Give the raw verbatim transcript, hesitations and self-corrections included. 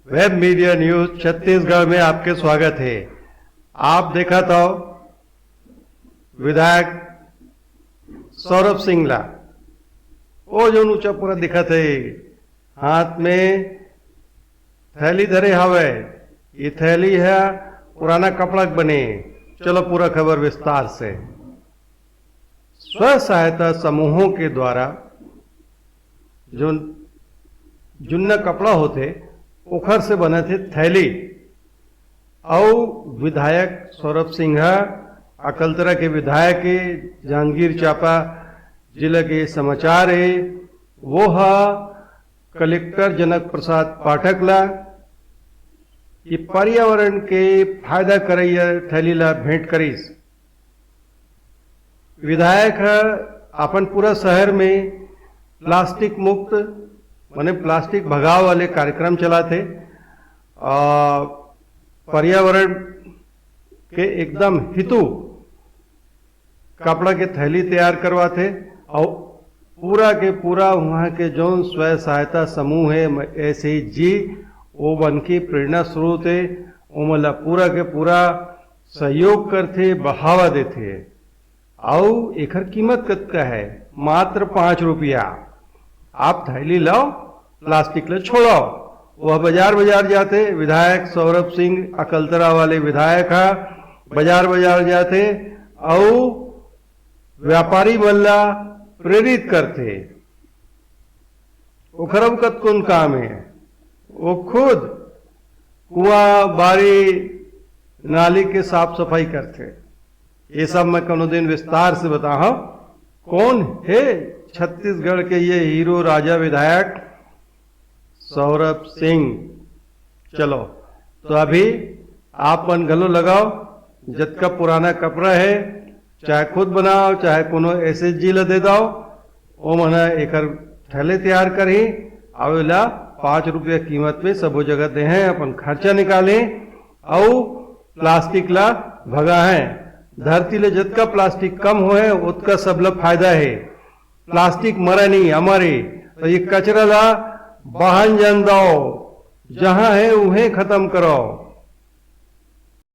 Web media news Chhattisgarh में आपके स्वागत है। आप देखत हो विधायक सौरभ सिंह ला, वो जो ऊंचा पूरा दिखत है, हाथ में थैली धरे हवे। ये थैली है पुराना कपड़ा के बने। चलो पूरा खबर विस्तार से। स्व सहायता समूहों के द्वारा जो जुन्ना कपड़ा होथे, ओखर से बने थे थैली। अउ विधायक सौरभ सिंह ह, अकलतरा के विधायक हे, जांजगीर चांपा जिला के समाचार हे, वो ह कलेक्टर जनक प्रसाद पाठक ला कि पर्यावरण के फायदा करैया थैली ला भेंट करिस। विधायक ह अपन पूरा शहर में प्लास्टिक मुक्त, माने प्लास्टिक भगाव वाले कार्यक्रम चलाथे। अ, पर्यावरण के एकदम हितू कपड़ा के थैली तैयार करवाथे अउ पूरा के पूरा वहाँ के जौन स्व सहायता समूह हे, एस एच जी, ओ मन के प्रेरणा स्रोत हे। ओमन ला पूरा के पूरा सहयोग करथे, बढ़ावा देथे। अउ एखर कीमत कतका हे? मात्र पाँच रुपया। आप थैली लाओ, प्लास्टिक ला छोड़ाओ। वह बाजार बाजार जाथे, विधायक सौरभ सिंह अकलतरा वाले विधायक ह बाजार बाजार जाथे अउ व्यापारी मन ला प्रेरित करथे। ओखर अउ कतकोन काम हे, वो खुद कुआं, बारी, नाली के साफ सफाई करथे। ये सब मैं कोनो दिन विस्तार से बताहूं। कौन हे छत्तीसगढ़ के ये हीरो राजा विधायक सौरभ सिंह? चलो, तो अभी आप मन घलो लगाओ, जतका पुराना कपड़ा हे, चाहे खुद बनाओ, चाहे कोनो एस एच जी ला दे दो, ओ मन ह एकर थैले तैयार करही, अउ एला पाँच रुपया कीमत में सबो जगह देहे, अपन खर्चा निकाले, अउ प्लास्टिक ला भगाहे। धरती ले जतका प्लास्टिक कम होहे, ओतका सब ला फायदा हे। प्लास्टिक मरे नहीं, अमर हे। तो ये कचरा ला बहन जान दो, जहां हे उहें खत्म करो।